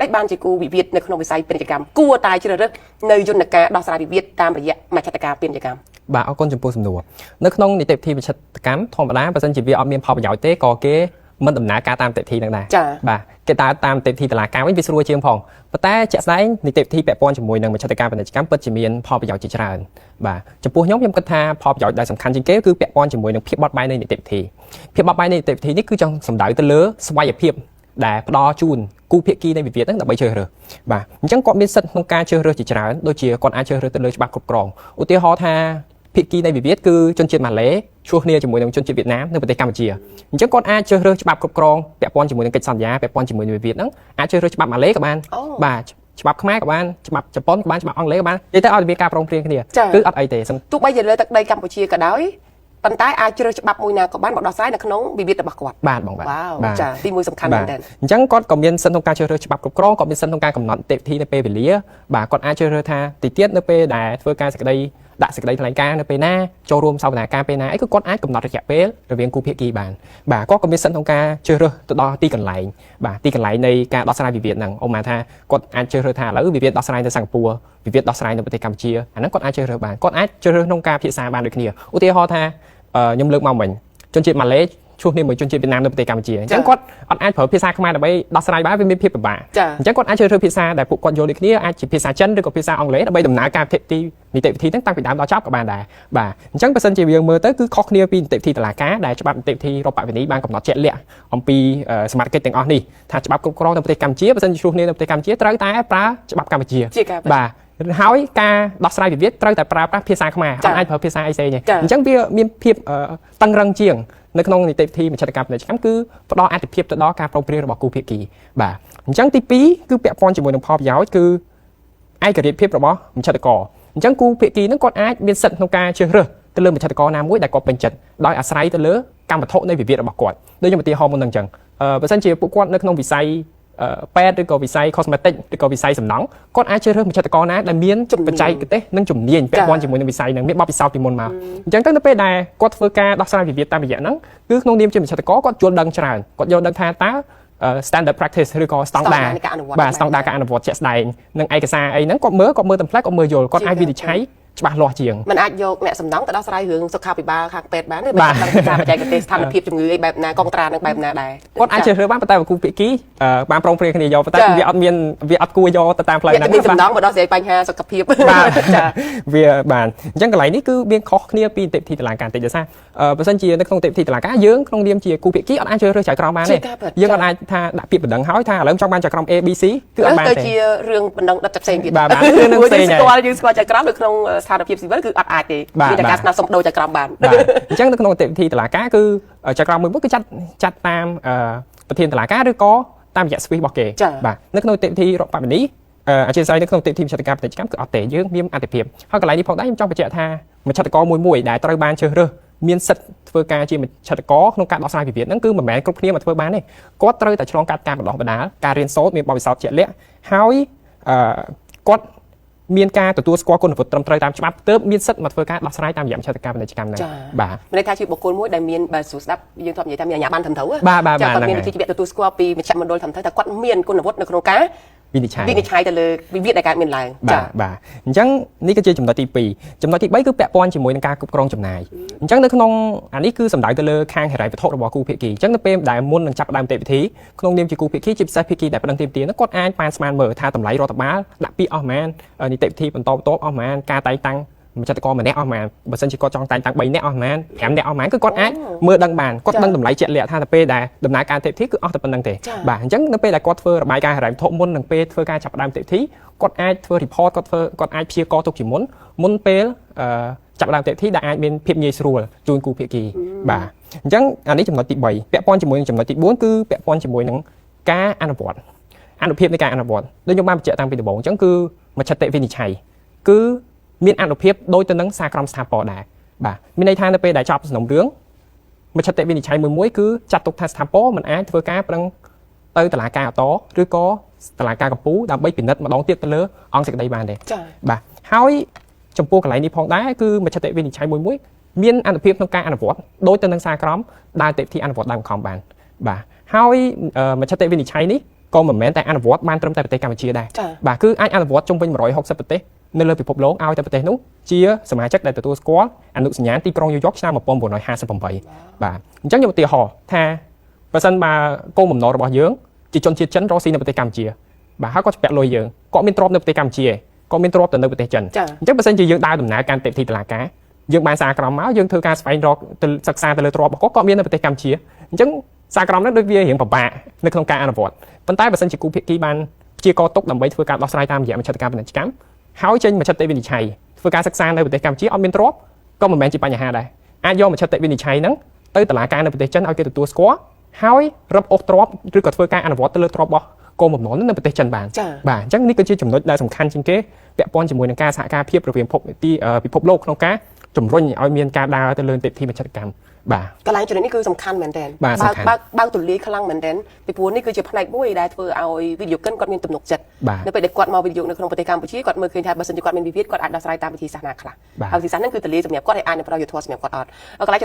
តុអីបានជាគូវិវាទនៅក្នុងវិស័យពាណិជ្ជកម្មគួរតែជ្រើសរើសនៅយន្តការដោះស្រាយវិវាទតាមរយៈមជ្ឈត្តការពាណិជ្ជកម្ម បាទអរគុណចំពោះសំណួរនៅក្នុងនីតិវិធីមជ្ឈត្តកម្មធម្មតាបើសិនជាវាអត់មានផលប្រយោជន៍ទេក៏គេមិនដំណើរការតាមនីតិវិធីនឹងដែរបាទគេដើរតាមនីតិវិធីតុលាការវិញវាស្រួលជាងផងប៉ុន្តែជាក់ស្ដែងនីតិវិធីពាក់ព័ន្ធជាមួយនឹងមជ្ឈត្តការពាណិជ្ជកម្មពិតជាមានផលប្រយោជន៍ជាច្រើនបាទចំពោះខ្ញុំខ្ញុំគិតថាផលប្រយោជន៍ដែលសំខាន់ជាងគេគឺពាក់ព័ន្ធជាមួយនឹងភាពបត់បែននៃនីតិវិធីភាពបត់បែននៃនីតិវិធីនេះគឺចង់សំដៅទៅលើស្វ័យភាពដែលផ្ដល់ជូនគូភាគីនៃវិវាទហ្នឹងដើម្បីជ្រើសរើសបាទអញ្ចឹងគាត់មានសិទ្ធិក្នុងការជ្រើសរើសជាច្រើនដូចជាគាត់អាចជ្រើសរើសទៅលើច្បាប់គ្រប់គ្រងឧទាហរណ៍ថាភាគីនៃវិវាទគឺជនជាតិម៉ាឡេឈ្លោះគ្នាជាមួយនឹងជនជាតិវៀតណាមនៅប្រទេសកម្ពុជាអញ្ចឹងគាត់អាចជ្រើសរើសច្បាប់គ្រប់គ្រងពាក់ព័ន្ធជាមួយនឹងកិច្ចសន្យាពាក់ព័ន្ធជាមួយនឹងវិវាទហ្នឹងអាចជ្រើសរើសច្បាប់ម៉ាឡេក៏បានបាទច្បាប់ខ្មែរក៏បានច្បាប់ជប៉ុនក៏បានច្បាប់អង់គ្លេសក៏បាននិយាយទៅឲ្យមានការព្រមព្រៀងគ្នាគឺអត់អីទេទោះបីជាលើទឹកដីកម្ពុជាក៏ដោយប៉ុន្តែអាចជ្រើសច្បាប់មួយណាក៏បានមកដោះស្រាយនៅក្នុងវិវាទរបស់គាត់បាទបងបាទចាទីមួយសំខាន់មែនទែនអញ្ចឹងគាត់ក៏មានសិទ្ធិក្នុងការជ្រើសរើសច្បាប់គ្រប់គ្រងគាត់មានសិទ្ធិក្នុងការកំណត់នីតិវិធីនៅពេលវេលាបាទគាត់អាចជ្រើសរើសថាទីទៀតនៅពេលដែលធ្វើការសេចក្តីដាក់សេចក្តីថ្លែងការណ៍នៅពេលណាចូលរួមសវនាការពេលណាអីគឺគាត់អាចកំណត់រយៈពេលរវាងគូភាគីបានបាទគាត់ក៏មានសិទ្ធិក្នុងការជ្រើសរើសទៅដល់ទីកន្លែងបាទទីកន្លែងនៃការដោះស្រាយវិវាទហ្នឹងឧបមាថាគាត់អាចជ្រើសរើសថាឥឡូវវិវាទដោះស្រាយនៅសិង្ហបុរីវិវាទដោះស្រាយនៅប្រទេសកម្ពុជាអាហ្នឹងគាត់អាចជ្រើសរើសបានគាត់អាចជ្រើសរើសក្នុងការពិភាក្សាបានដូចគ្នាឧទាហរណ៍ថាខ្ញុំលើកមកមិញជនជាតិម៉ាឡេឈ្លោះគ្នាមួយជនជាតិវៀតណាមនៅប្រទេសកម្ពុជាអញ្ចឹងគាត់អត់អាចប្រើភាសាខ្មែរដើម្បីដោះស្រាយបានវាមានភាពពិបាកអញ្ចឹងគាត់អាចជ្រើសរើសភាសាដែលពួកគាត់យល់ដូចគ្នាអាចជាភាសាចិនឬក៏ភាសាអង់គ្លេសដើម្បីដំណើរការនីតិវិធីហ្នឹងតាំងពីដើមដល់ចប់ក៏បានដែរបាទអញ្ចឹងបើសិនជាយើងមើលទៅគឺខុសគ្នាពីនីតិវិធីតុលាការដែលច្បាប់នីតិវិធីរដ្ឋប្បវេណីបានកំណត់ជាក់លាក់អំពីសមត្ថកិច្ចទាំងអស់នេះថាច្បាប់គ្រប់គ្រងនៅប្រទេសកម្ពុជាបើសិនជាឈ្លោះគ្នានៅប្រទេសកម្ពុជាត្រូវតែប្រើច្បាប់កម្ពុជាបាទហើយការដោះស្រាយវិវាទត្រូវតែប្រើប្រាស់ភាសាខ្មែរអត់អាចប្រើភាសាអីផ្សេងទេអញ្ចឹងវាមានភាពតឹងរឹងជាងនៅក្នុងនីតិវិធីមជ្ឈត្តការពាណិជ្ជកម្មគឺផ្ដល់អាទិភាពទៅដល់ការព្រមព្រៀងរបស់គូភាគីបាទអញ្ចឹងទី2គឺពាក់ព័ន្ធជាមួយនឹងផលប្រយោជន៍គឺឯករាជ្យភាពរបស់មជ្ឈត្តករអញ្ចឹងគូភាគីហ្នឹងគាត់អាចមានសិទ្ធិក្នុងការជ្រើសរើសទៅលើមជ្ឈត្តករណាមួយដែលគាត់ពេញចិត្តដោយអាស្រ័យទៅលើកម្មវត្ថុនៃវិវាទរបស់គាត់ដូចខ្ញុំឧទាហរណ៍មុនហ្នឹងអញ្ចឹងបើសិនជាពួកគាត់នៅក្នុងវិស័យពេទ្យឬក៏វិស័យ cosmetic ឬក៏វិស័យសំណង់គាត់អាចជ្រើសរើសមជ្ឈត្តករណាដែលមានបច្ចេកទេសនិងជំនាញពាក់ព័ន្ធជាមួយនឹងវិស័យហ្នឹងមានបទពិសោធន៍ពីមុនមកអញ្ចឹងទៅនៅពេលដែលគាត់ធ្វើការដោះស្រាយវិវាទតាមរយៈហ្នឹងគឺក្នុងនាមជាមជ្ឈត្តករគាត់យល់ដឹងច្រើនគាត់យល់ដឹងថាតើ standard practice ឬក៏ standard បាទ standard ការអនុវត្តជាក់ស្ដែងនិងឯកសារអីហ្នឹងគាត់មើលតែផ្លែគាត់មើលយល់គាត់អាចវិនិច្ឆ័យច្បាស់លាស់ជាងមិនអាចយកអ្នកសំណង់ទៅដោះស្រាយរឿងសុខាភិបាលខាងពេទ្យបានទេបើដឹងថាបច្ចេកទេសស្ថានភាពជំងឺអីបែបណាកងត្រានឹងបែបណាដែរគាត់អាចជ្រើសរើសបានប៉ុន្តែគូភាគីបានប្រងព្រាគ្នាយកប៉ុន្តែវាអត់មានវាអត់គួរយកទៅតាមផ្លូវហ្នឹងមានសំណង់មកដោះស្រាយបញ្ហាសុខភាពបាទចាវាបានអញ្ចឹងកន្លែងនេះគឺមានខុសគ្នាពីនីតិវិធីតុលាការតិចដោយសារបើសិនជានៅក្នុងនីតិវិធីតុលាការយើងក្នុងនាមជាគូភាគីអត់អាចជ្រើសរើសចៅក្រមបានទេយើងអត់អាចថាដាក់ពាក្យបណ្ដឹងហើយថាឥឡូវចង់បានចៅក្រម A B C គឺអត់បានទេទៅជារឿងបណ្ដឹងដិតផ្សេងទៀតបាទរឿងនឹងផ្សេងស្គាល់យើងស្គាល់ចៅក្រមនៅក្នុងស្ថានភាពស៊ីវិលគឺអត់អាចទេមានតែការស្នើសុំដូរចៅក្រមបានអញ្ចឹងនៅក្នុងនីតិវិធីតុលាការគឺចៅក្រមមួយគឺចាត់តាមប្រធានតុលាការឬក៏តាមរយៈ switch របស់គេបាទនៅក្នុងនីតិវិធីរដ្ឋប្បវេណីអធិស្ឋាននៅក្នុងនីតិវិធីមជ្ឈត្តការពាណិជ្ជកម្មគឺអត់ទេយើងមានអត្ថិភាពហើយកន្លែងនេះផងដែរខ្ញុំចង់បញ្ជាក់ថាមជ្ឈត្តករមួយដែលត្រូវបានជ្រើសរើសមានសិទ្ធិធ្វើការជាមជ្ឈត្តករក្នុងការដោះស្រាយវិវាទហ្នឹងគឺមិនមែនគ្រប់គ្នាមកធ្វើបានទេគាត់ត្រូវតែឆ្លងកាត់ការបណ្ដោះបណ្ដាលការរៀនសូត្រមានបទពិសោធន៍ជាក់លាក់ហើយគាត់មានការទទួលស្គាល់គុណវុឌ្ឍត្រឹមត្រូវតាមច្បាប់ទើបមានសិទ្ធិមកធ្វើការដោះស្រាយតាមរយៈមជ្ឈត្តការពាណិជ្ជកម្មហ្នឹងបាទមានន័យថាជាបុគ្គលមួយដែលមានបើស្រួលស្ដាប់យើងធ្លាប់និយាយថាមានអាជ្ញាប័ណ្ណត្រឹមត្រូវបាទគាត់មានវិជ្ជាជីវៈទទួលស្គាល់ពីមជ្ឈមណ្ឌលត្រឹមត្រូវថាគាត់មានគុណវុឌ្ឍនៅក្នុងការវិនិច្ឆ័យទៅលើវិវាទដែលកើតមានឡើងចាបាទអញ្ចឹងនេះគឺជាចំណុចទី2ចំណុចទី3គឺពាក់ព័ន្ធជាមួយនឹងការគ្រប់គ្រងចំណាយអញ្ចឹងនៅក្នុងអានេះគឺសំដៅទៅលើខាងហិរញ្ញវត្ថុរបស់គូភាគីអញ្ចឹងនៅពេលដែលមុននឹងចាប់ផ្ដើមនីតិវិធីក្នុងនាមជាគូភាគីជាពិសេសភាគីដែលប្តឹងទាមទារនោះគាត់អាចប៉ានស្មានមើលថាតម្លៃរដ្ឋបាលដាក់ពាក្យអស់ប៉ុន្មាននីតិវិធីបន្តបន្ទាប់អស់ប៉ុន្មានការតែងតាំងមជ្ឈត្តករម្នាក់អស់ប៉ុន្មានបើសិនជាគាត់ចង់តែងតាំង3នាក់អស់ប៉ុន្មាន5នាក់អស់ប៉ុន្មានគឺគាត់អាចមើលដឹងបានគាត់ដឹងតម្លៃជាក់លាក់ថាទៅពេលដែលដំណើរការនីតិវិធីគឺអស់តែប៉ុណ្្នឹងទេបាទអញ្ចឹងនៅពេលដែលគាត់ធ្វើរបាយការណ៍ហិរញ្ញវត្ថុមុននឹងពេលធ្វើការចាប់ផ្ដើមនីតិវិធីគាត់អាចធ្វើ report គាត់អាចព្យាករណ៍ទុកជាមុនមុនពេលចាប់ផ្ដើមនីតិវិធីដែលអាចមានភាពងាយស្រួលជូនគូភាគីបាទអញ្ចឹងអានេះចំណុចទី3ពាក់ព័ន្ធជាមួយនឹងចំណុចទី4គឺពាក់ព័ន្ធជាមួយនឹងការអនុវត្តអនុភាពនៃការអនុវត្តដូចខ្ញុំបានបញ្ជាក់តាំងពីដំបូងអញ្ចឹងគឺមជ្ឈតិវិនិច្ឆ័យគឺមានអនុភាពដូចទៅនឹងសារក្រមស្ថាពរដែរបាទមានន័យថានៅពេលដែលចប់សំណុំរឿងមជ្ឈតិវិនិច្ឆ័យមួយគឺចាត់ទុកថាស្ថាពរមិនអាចធ្វើការប្រឹងទៅតុលាការអតឬក៏តុលាការកំពូលដើម្បីពិនិត្យម្ដងទៀតទៅលើអង្គសេចក្តីបានទេបាទហើយចំពោះកន្លែងនេះផងដែរគឺមជ្ឈតិវិនិច្ឆ័យមួយមានអនុភាពក្នុងការអនុវត្តដូចទៅនឹងសារក្រមដែលនីតិវិធីអនុវត្តដើមខំបានបាទហើយមជ្ឈតិវិនិច្ឆ័យនេះ ក៏មិនមែនតែអនុវត្តបានត្រឹមតែប្រទេសកម្ពុជាដែរ ចា៎ បាទគឺអាចអនុវត្តជុំវិញ160ប្រទេសនៅលើពិភពលោកឲ្យតែប្រទេសនោះជាសមាជិកដែលទទួលស្គាល់អនុសញ្ញាទីក្រុងញូវយ៉កឆ្នាំ1958បាទអញ្ចឹងខ្ញុំឧទាហរណ៍ថាប្រសិនបើគោលបំណងរបស់យើងជាជនជាតិចិនរស់ស៊ីនៅប្រទេសកម្ពុជាបាទហើយគាត់ជំពាក់លុយយើងគាត់មានទ្រព្យនៅប្រទេសកម្ពុជាឯងគាត់មានទ្រព្យទៅនៅប្រទេសចិន ចា៎ អញ្ចឹងបើសិនជាយើងដើរដំណើរការនីតិវិធីតុលាការយើងបានសារក្រមមកយើងធ្វើការស្វែងរកទៅសិក្សាទៅលើទ្រព្យរបស់គាត់គាត់មាននៅប្រទេសកម្ពុជាអញ្ចឹងសារក្រមហ្នឹងដូចវារៀងពិបាកនៅក្នុងការអនុវត្តប៉ុន្តែបើសិនជាគូភាគីបានព្យាករទុកដើម្បីធ្វើការដោះស្រាយតាមរយៈមជ្ឈត្តការពាណិជ្ជកម្មហើយចេញមជ្ឈត្តវិនិច្ឆ័យធ្វើការសិក្សានៅប្រទេសកម្ពុជាអត់មានទ្រព្យក៏មិនមែនជាបញ្ហាដែរអាចយកមជ្ឈត្តវិនិច្ឆ័យហ្នឹងទៅតុលាការនៅប្រទេសចិនឲ្យគេទទួលស្គាល់ហើយរឹបអូសទ្រព្យឬក៏ធ្វើការអនុវត្តទៅលើទ្រព្យរបស់កូនបំណុលហ្នឹងនៅប្រទេសចិនបាន ចា៎ បាទអញ្ចឹងនេះគឺជាចំណុចដែលសំខាន់ជាងគេពាក់ព័ន្ធជាមួយនឹងការសហការភាពរវាងភពទីពិភពលោកក្នុងការជំរុញឲ្យមានការដើរទៅលើនីតិវិធីមជ្ឈត្តកម្មបាទ កន្លែងចំណុចនេះគឺសំខាន់មែនទែន បាទសំខាន់ បើកបើកទូលាយខ្លាំងមែនទែនពីព្រោះនេះគឺជាផ្នែកមួយដែលធ្វើឲ្យវិនិយោគិនគាត់មានទំនុកចិត្ត បាទ នៅពេលដែលគាត់មកវិនិយោគនៅក្នុងប្រទេសកម្ពុជាគាត់មើលឃើញថាបើសិនជាគាត់មានវិវាទគាត់អាចដោះស្រាយតាមវិធីសាស្ត្រណាខ្លះ បាទ ហើយវិធីសាស្ត្រហ្នឹងគឺទូលាយសម្រាប់គាត់ហើយអាចនឹងផ្ដល់យុត្តិធម៌សម្រាប់គាត់អត់កន្លែង